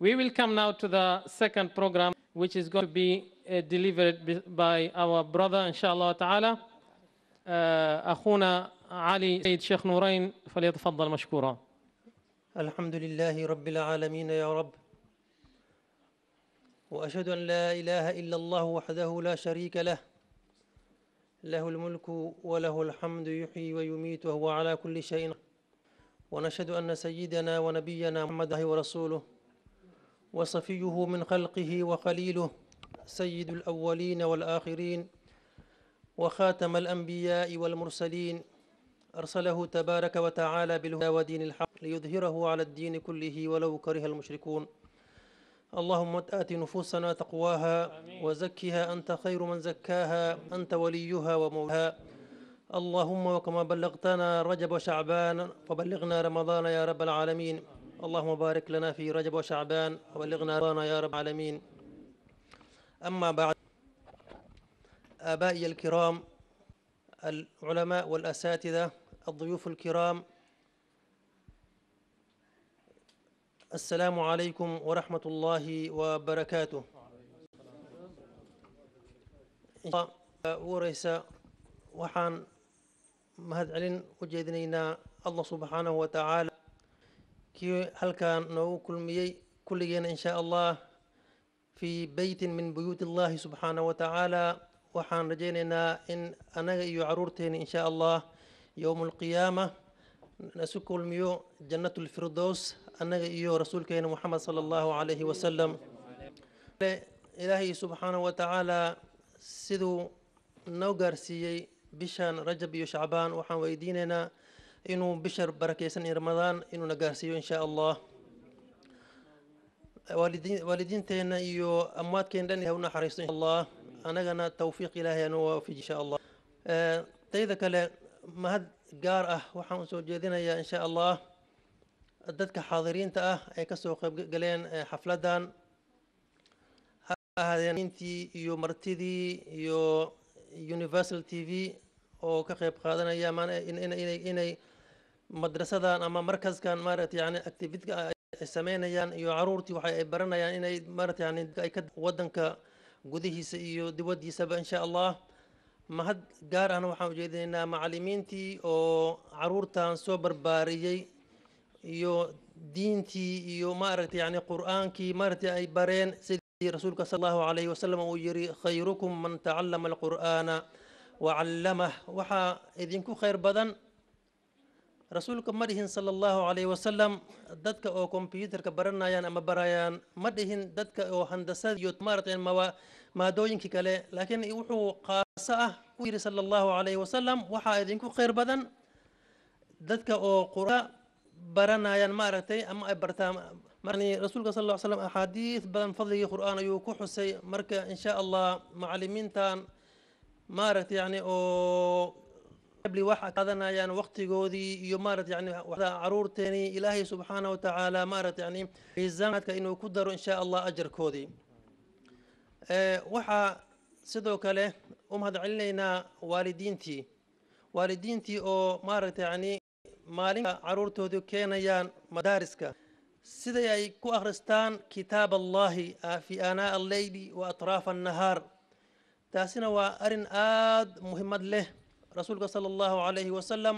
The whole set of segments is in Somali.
We will come now to the second program, which is going to be delivered by our brother, inshallah ta'ala, أخونا علي سيد شيخ نورين، فليتفضل مشكورا. الحمد لله رب العالمين يا رب، وأشهد أن لا إله إلا الله وحده لا شريك له، له الملك وله الحمد، يحيي ويميت وهو على كل شيء. ونشهد أن سيدنا ونبينا محمد ورسوله وصفيه من خلقه وخليله، سيد الأولين والآخرين وخاتم الأنبياء والمرسلين، أرسله تبارك وتعالى بالهدى ودين الحق ليظهره على الدين كله ولو كره المشركون. اللهم آت نفوسنا تقواها وزكها أنت خير من زكاها، أنت وليها ومولاها. اللهم وكما بلغتنا رجب وشعبان فبلغنا رمضان يا رب العالمين. اللهم بارك لنا في رجب وشعبان وبلغنا رمضان يا رب العالمين. أما بعد، آبائي الكرام، العلماء والأساتذة، الضيوف الكرام، السلام عليكم ورحمة الله وبركاته. ورئيس وحان mahad celin u jeedinaynaa Allah subxaanahu wa tacaala kii halkan noogu kulmiyey kulligeena insha Allah fii beytin min buyuut illahi subxaanahu wa tacaala. Waxaan rajaynaynaa in anaga iyo caruurteena insha Allah yowma alqiyaama nasu kulmiyo jannatu lfirdows, annaga iyo rasuulkeena Muxamed sala allahu calayhi wasalam. Ilaahay subxaanahu wa tacaala siduu noo gaarsiiyey bishan Rajab iyo Shacbaan, waxaan weydiinaynaa inuu bisha barakeysan in Ramadaan inuuna gaarsiiyo insha Allah. Waalidiinteena iyo amwaadkeena dhan ilahay u naxariisto insha Allah, anagana tawfiiq Ilaahay anu waafaji insha Allah. Tayda kale, mahad gaar ah waxaan usoo jeedinayaa insha Allah dadka xaadiriinta ah ay kasoo qayb galeen xafladan, ha ahaadeen intii iyo martidii iyo Universal TV oo ka qayb qaadanaya inay madrasadan ama markaskan maaragta yani activity ay sameynayaan iyo caruurtii waxa ay baranayaan inay maaragta yani ay ka wadanka gudihiisa iyo dibadiisaba insha Allah. Mahad gaar ahna waxaan ujeedinaynaa macallimiintii oo caruurtan soo barbaariyey iyo diintii iyo maaragta yani qur'aankii maaragta ay bareen, sidii rasuulka sala allahu calayhi wasalam uu yiri: khayrukum man tacallama alqur'aana wacallamah. Waxaa idinku khayr badan, rasuulka ma dhihin sala allahu calayhi wasalam dadka oo kombyuutarka baranayaan ama barayaan, ma dhihin dadka oo handasada iyo maaragtay maadooyinkii kale, laakiin wuxuu khaaso ah ku yidhi sala allahu calayhi wasalam: waxaa idinku khayr badan dadka oo qur'aan baranayaan maaragtay ama ay bartaan. Marni rasuulka sal lla ly slam axaadiis badan fadligii qur'aan ayuu ku xusay. Marka insha Allah macallimiintan maaragtay yani oo qabli waxa qaadanayaan waqtigoodii iyo maaragtay yani caruurteeni, Ilaahay subxaana wa tacaala maaragtay yani miisaanka inuu ku daro insha Allah ajarkoodii. Waxaa sidoo kale u mahad celinaynaa waalidiintii oo maaragtay yani maalinka caruurtoodu keenayaan madaariska siday ay ku akhristaan kitaab Allahi fi aanaa alleyli wa atraaf annahaar. Taasina waa arrin aad muhiimad leh. Rasuulka sala allahu calayhi wasalam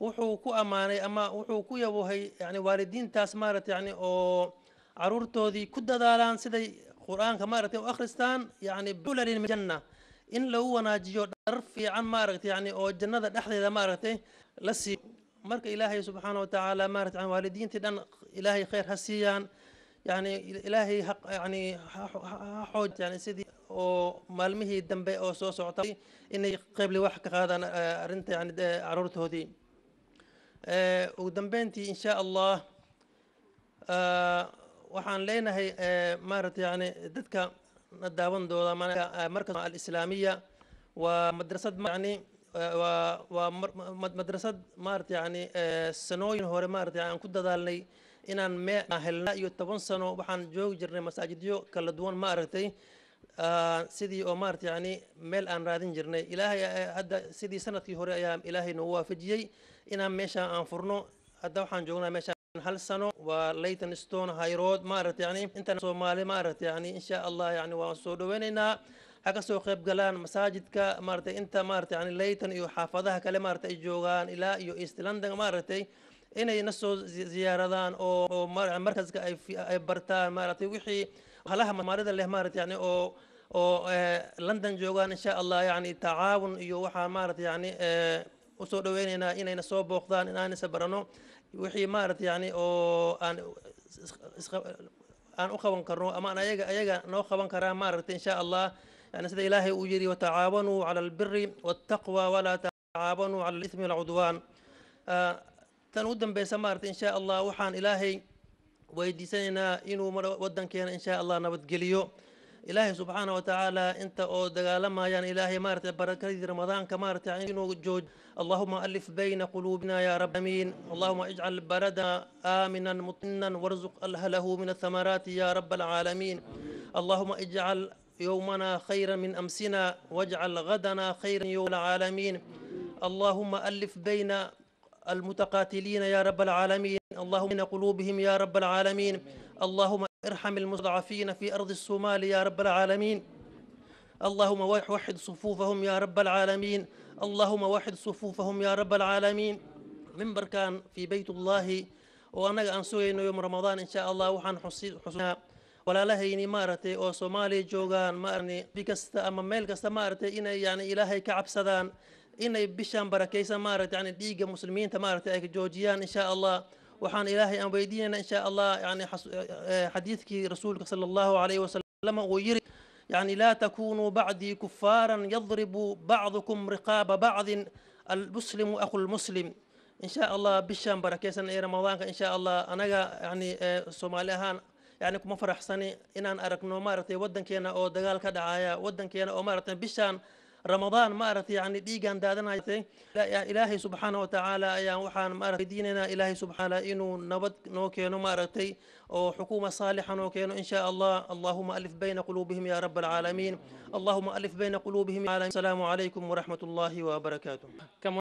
wuxuu ku ammaanay ama wuxuu ku yabohay yani waalidiintaas maaragtay yani oo caruurtoodii ku dadaalaan siday qur'aanka maaragtay u akhristaan, yani bulalin min janna in lagu wanaajiyo dhar fiican maaragtay yani oo jannada dhexdeeda maaragtay la siiyo. Marka Ilaahay subxaana wa tacaala maaragtay yani waalidiintii dhan Ilaahay khayr ha siiyaan, yani Ilaahay ha yani ha xooj yani sidii oo maalmihii dambe oo soo socota inay qeybli wax ka qaadaan arrinta yani caruurtoodii. Ugu dambeyntii insha Allah waxaan leenahay maaragtay yani dadka na daawan dooda, markas alislaamiya waa madrasad yani waa madrasad maaragtay yani sanooyin hore maaragtay aan ku dadaalnay inaan mee helna iyo 10 sano waxaan joogi jirnay masaajidyo kala duwan maaragtay sidii oo maaragtay yani meel aan raadin jirnay. Ilaahay hadda sidii sanadkii hore ayaa Ilaahay nagu waafajiyey inaan meesha aan furno. Hadda waxaan joognaa meesha. Hal sano waa Leytonstone High Road, maaragta yani intan Soomaali, maaragta yani insha Allah yani waan soo dhaweynaynaa. Ha ka soo qayb galaan masaajidka, maaragtay, inta maaragtay yani Leyton iyo xaafadaha kale maaragtay ay joogaan ilaa iyo East London, maaragtay, inay na soo ziyaaradaan oo markaska ay bartaan, maaragtay, wixii halaha maalida leh, maaragtay yani oo London joogaan. Insha Allah yani tacaawun iyo waxaa maaragtay yani usoo dhaweynaynaa inayna soo booqdaan, in aan isa barano, wixii maaragtay yani oo aan u qaban karno ama aan ayaga noo qaban karaan, maaragtay, insha Allah. Yani sida Ilaahay uu yidhi: "Watacaawanuu cala albiri waltaqwa walaa tacaawanuu cala alithmi walcudwaan." Tan u dambeysa, maaragtay, insha Allah waxaan Ilaahay weydiisanaynaa inuu wadankeena insha Allah nabadgeliyo. Ilaahay subxaana wa tacaala inta oo dagaalamayaan Ilaahay, maaragtay, barakadii Ramadaanka, maaragtay, inuu jooj. اللهم ألف بين قلوبنا يا رب العالمين. اللهم اجعل بلدنا آمنا مطمئنا وارزق أهله من الثمرات يا رب العالمين. اللهم اجعل يومنا خيرا من أمسنا واجعل غدنا خيرا يوم العالمين. اللهم ألف بين المتقاتلين يا رب العالمين. اللهم بين قلوبهم يا رب العالمين. اللهم ارحم المستضعفين في أرض الصومال يا رب العالمين. اللهم وحد صفوفهم يا رب العالمين. اللهم وحد صفوفهم يا رب العالمين. منبركان في بيت الله وأنا أن سوينو يوم رمضان إن شاء الله. waxaan xusnaa walaalahayni, maaragtay, oo Soomaaliya joogaan, maarni bi kasta ama meel kasta, maaragtay, inay yani Ilaahay ka cabsadaan, inay bishaan barakaysan, maaragtay, yani dhiigga muslimiinta, maaragtay, ay ka joojiyaan insha Allah. Waxaan Ilaahay aan weydiinaynaa insha Allah yani xadiidkii rasuulka sala Allahu calayhi wasalam uu yiri يعني: "لا تكونوا بعدي كفارا يضرب بعضكم رقاب بعض، المسلم أخو المسلم." إن شاء الله bishaan barakaysan ee Ramadaanka insha Allah anaga yani Soomaali ahaan yani kuma faraxsani inaan aragno, maaragtay, wadankeena oo dagaal ka dhacaya, wadankeena oo, maaragtay, bishaan Ramadaan, maaragtay, yani dhiigan daadanaya. Ilaahay subxaana wa tacaala ayaan waxaan, maaragtay, weydiinaynaa Ilaahay subxaana inuu nabad noo keeno, maaragtay, oo xukuuma saalixa noo keeno insha Allah. اللهم ألف بين قلوبهم يا رب العالمين. اللهم ألف بين قلوبهم. السلام عليكم ورحمة الله وبركاته. Come.